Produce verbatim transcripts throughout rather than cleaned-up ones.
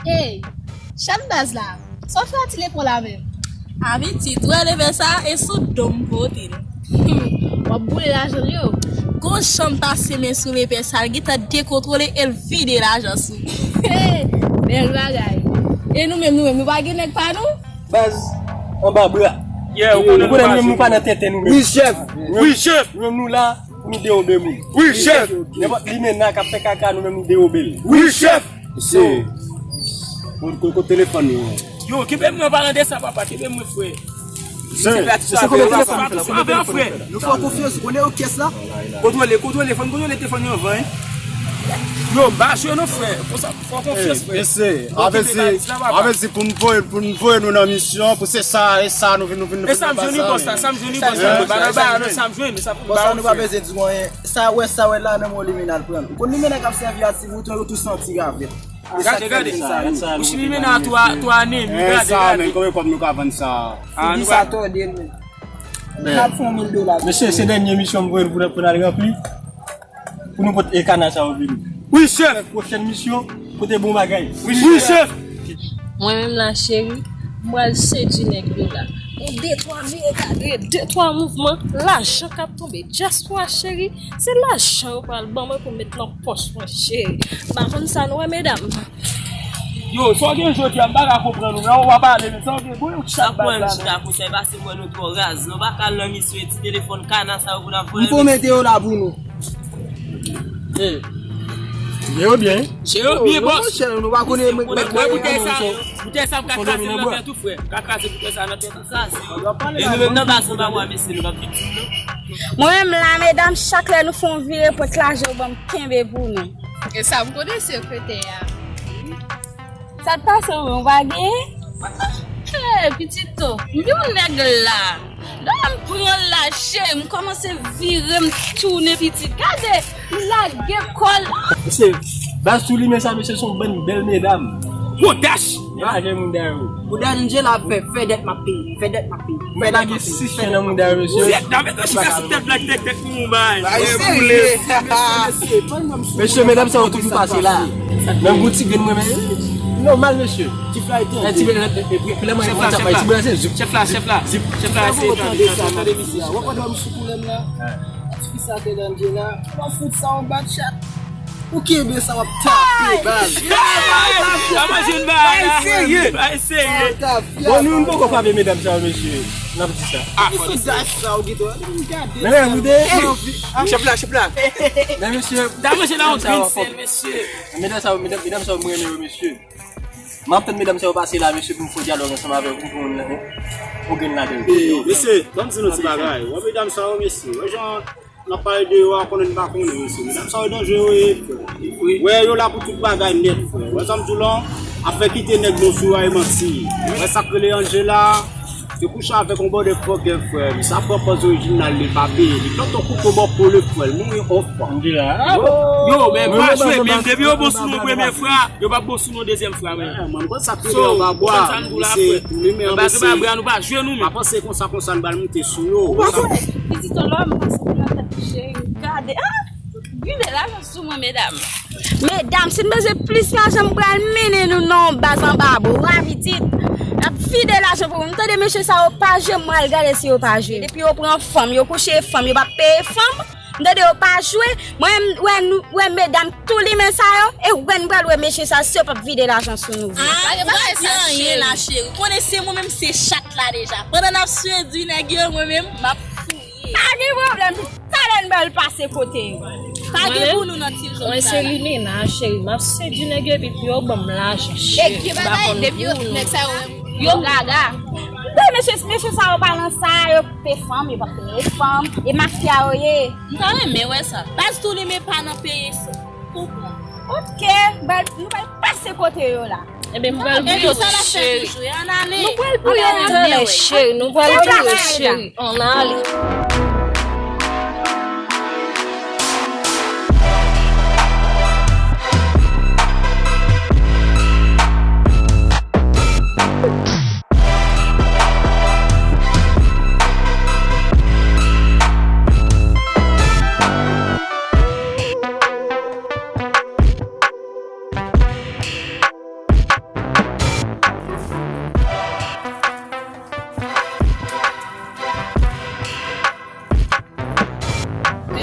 Ey, chan baz la, sa w fè a ti lepon la menm? A pitit, ou wè lepè sa, e sou do m pote l. W ap boule lajan l yo. Gon jan m pase men sou lepè sa, l gentan dekontwole e l vide lajan sou m. Hey, bèl bagay. E nou menm, nou menm, nou pa gen nèg pa nou? Baz, anba bra. Yeah, ou konnen nou pa nan tenten nou menm. Wi, chèf. Wi, chèf. Nou menm nou la pou nou dewobe moun. Wi, chèf. Nenpòt limena k ap fè kaka, nou menm nou dewobe l. Wi, chèf. Se kote telefòn yo. Yo, kenbe mwen, pa rande sa, papa, kenbe mwen, frè. Se, se kote telefòn yo. Avè, frè. Nou fè w konfyans, ou konnen òkès la? Kontwole, kontwole, fò n kontwole telefòn yo anvan, en. Yo, m pa jwe non, frè. Konsa, fè w konfyans, frè. Mesye, avèti, avèti pou n voye, pou n voye nou nan misyon, pou se sa, e sa nou vin, nou vin, nou vin nan sa. E sa m jwenn, bòs la, sa m jwenn, bòs la. Bòs la, nou pa bezwen di mwen anyen. Sa wè, sa wè la, nan mwen limena l pran. Ou konn limena k ap sèvi a ti bouton, yo tou santi ravèt. Gade, gade. Ou chimi mennen a twa, twa ane, gade, gade. Sa, men, konbyen kòb nou ka vann sa? Figi sa tòde l, men. N ap fè yon mil dola. Mesye, se dènye misyon m voye l pou, pou n al ranpli. Pou nou pote e kana sa yo vini. Wi, chèf. Pwochèn misyon, pote bon bagay. Wi, chèf. Mwen menm la, cheri, m pral sedui nèg yo la. Yon de twa mega, de, de twa mouvman, lajan k ap tonbe. Dyaspora cheri, se lajan yo pral ban mwen pou m met nan pòch mwen, cheri. M pa konn sa nou wè, medam. Yo, sa w gen jodi a, m pa ka konprann ou, men w pa pale, men sa w gen, bon, yon chat baz la, men. Sa pran chita konsa, e pase mwen nou twò raz. Nou pa ka al nan misyon e ti telefòn kana sa yo pou n ap voye. M pwomete yo la pou nou. Jere yo byen. Jere yo byen, bòs. Monchè, nou pa konnen, men, men, men, boutèy sa, boutèy sa, m ka kraze l nan tèt ou, frè. M ka kraze boutèy sa nan tèt ou. E nou menm nan baz nou pa wè, mesye, nou p ap viktim, non. Mwen menm la, medam, chak lè nou fè yon vire, pwent lajan yo ban m kenbe pou nou. E sa m konnen sekretè a. Sa t pase ou menm, ou pa genyen? Hey, pitito, m gen yon nèg la. Lè m pran l la, cheri, m kòmanse vire, m tounen, pitit. Gade, m lage kò l. Mesye, baz tou limen sa, mesye, se yon bann bèl medam. Potash! Gade moun dèyè yo. Pou Angela ap fè, fè dèt m ap peye, fè dèt m ap peye. Mwen pa gen sis chen nan mouda yo, mesye. Dam, mete chita sou tèt black tèk tèk pou mwen bay. Bay serye. Mesye, medam sa yo toujou pase la. Menm pou ti grenn mwen, men nòmal, mesye. Ti fly tande. Ti grenn, epi lè mwen WhatsApp bay ti grenn se zip. Chèf la, chèf la. Chèf la, se tande, tande, tande, mesye. Wè pandan m sou koulè m la. Ti fi sa te Angela. Mwen fout sa yon bat chat. Ou kenbe sa w ap tape bal. Sa manje n bagay la. Bay serye. Bay serye. Bon, nou, nou poko frape medam sa yo, mesye. N ap di sa. Ah, fò. Mesye, sa ou gen twa. Men, men, ou de. Chèf la, chèf la. Men, mesye. Ta manje la yon grenn sèl, mesye. Medam sa yo, medam, medam sa yo, mwen renmen yo, mesye. M ap tann medam sa yo pase la, mesye, pou m fè dyalòg ansanm avè w, pou m fè yon, yon grenn ladan yo. Mesye, ban m di nou ti bagay. Wè medam sa yo, mesye. Wè jan N ap pale de yo a, konnen n pa konnen, mesye. Medam sa yo danjere, frè. Wi. Wè, yo la pou tout bagay nèt, frè. Wè sa m di w lan, afè kite nèg bon sou yo a, e manti. Wè sa k rele Angela, te kouche avèk yon bòdè fòkè, frè. Li sa pran pòz orijinal, li pa peye. Li tonton kouto bò kole, frè. Li mouri on fwa. Angela, ah bon? Yo, men pa jwe, men depi yo bon sou nou premye fwa, yo p ap bon sou nou dezyèm fwa, men. Mwen, mwen, sa k rele anba bwa, mesye, tou limen an, mesye. Anba bwa, nou pa jwe nou, men. Pa panse konsa, konsa, n pral moute sou yo. Pitit lòm, pase pou la tèt cheri, gade, ah! Vide lajan sou mwen, medam. Medam, si n bezwen plis lajan, m pral mennen nou nan yon baz anba bwa, pitit. N ap vide lajan pou mwen. M tande mesye sa yo pa jwe, m pral gade si yo pa jwe. Depi yo pran fanm, yo kouche fanm, yo p ap peye fanm. M tande yo pa jwe. Mwen, m wè nou, wè medam tou limen sa yo, e wè n pral wè mesye sa, si yo p ap vide lajan sou nou vre. Ah, ou pa di anyen la, cheri. Konnen se mwen menm, se chat la deja. Pandan n ap sedui nèg yo, mwen menm, m ap fouye. Pa gen pwoblèm, talè n pral pase kote yo. Pa gen pou nou nan ti zòn sa la. Mwen se limena, cheri. M ap sedui nèg yo epi pou yo ban m lajan, cheri. E gen bagay, depi yo, nèg sa yo, yo gaga. Wi, mesye, mesye sa yo pa nan sa, yo koupe fanm, yo p ap peye fanm, e mafya yo ye. M ta renmen wè sa. Baz tou limen pa nan peye sa. Konprann. Ok, bèl, nou pral pase kote yo la. Ebyen, m pral pou yo, cheri. Nou pral pou yo talè, cheri. Nou pral pou yo, cheri. Ann ale.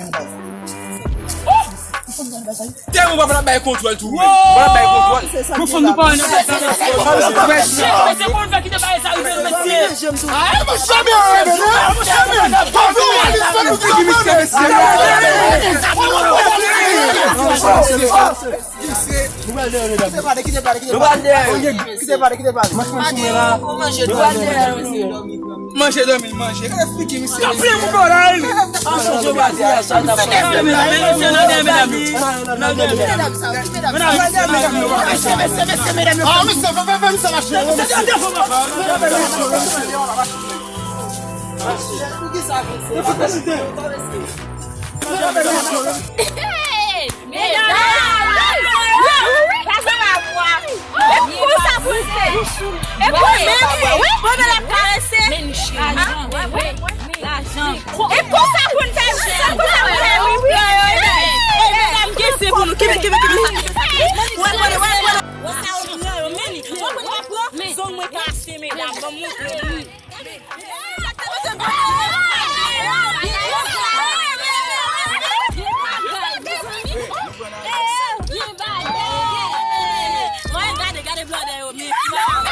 wè nan baz. Tèlman w ap bay kontwòl tou. W ap bay kontwòl. Pou fanm nou pa wè nan baz. Mesye, kòman fè kite bagay sa rive nou, mesye? Kite bagay sa rive nou, mesye. Kite pale, kite pale, kite pale. Kite pale, kite pale. Manje, manje, manje. Manje, dòmi, manje. Gade figi misye. Tanpri, mon bagay. An chanje bati a, sa n ap fè. Mesye, nan dèyè medam yo. Nan dèyè medam yo. Mesye, mesye, mesye, medam yo. Ah, mesye, fè, fè, fè, mesye mache. Mesye, dèyè medam yo. Pou ki sa, mesye? Hey! Medam! Pase pa mwa. E pou sa pou l fè. E pou menm, wi, pandan l ap karese. Men cheri. Lajan. E konsa pou n fè, e konsa pou n fè, wi, wi. Ey, medam, gen se pou nou. Kenbe, kenbe, kenbe sa. Wè, wè, wè, wè. Wè sa yo, yo, men li. Wè, wè, wè, wè. Zong mwen kase, medam. Ban m montre nou. Mwen gade, gade blòdè yo, men.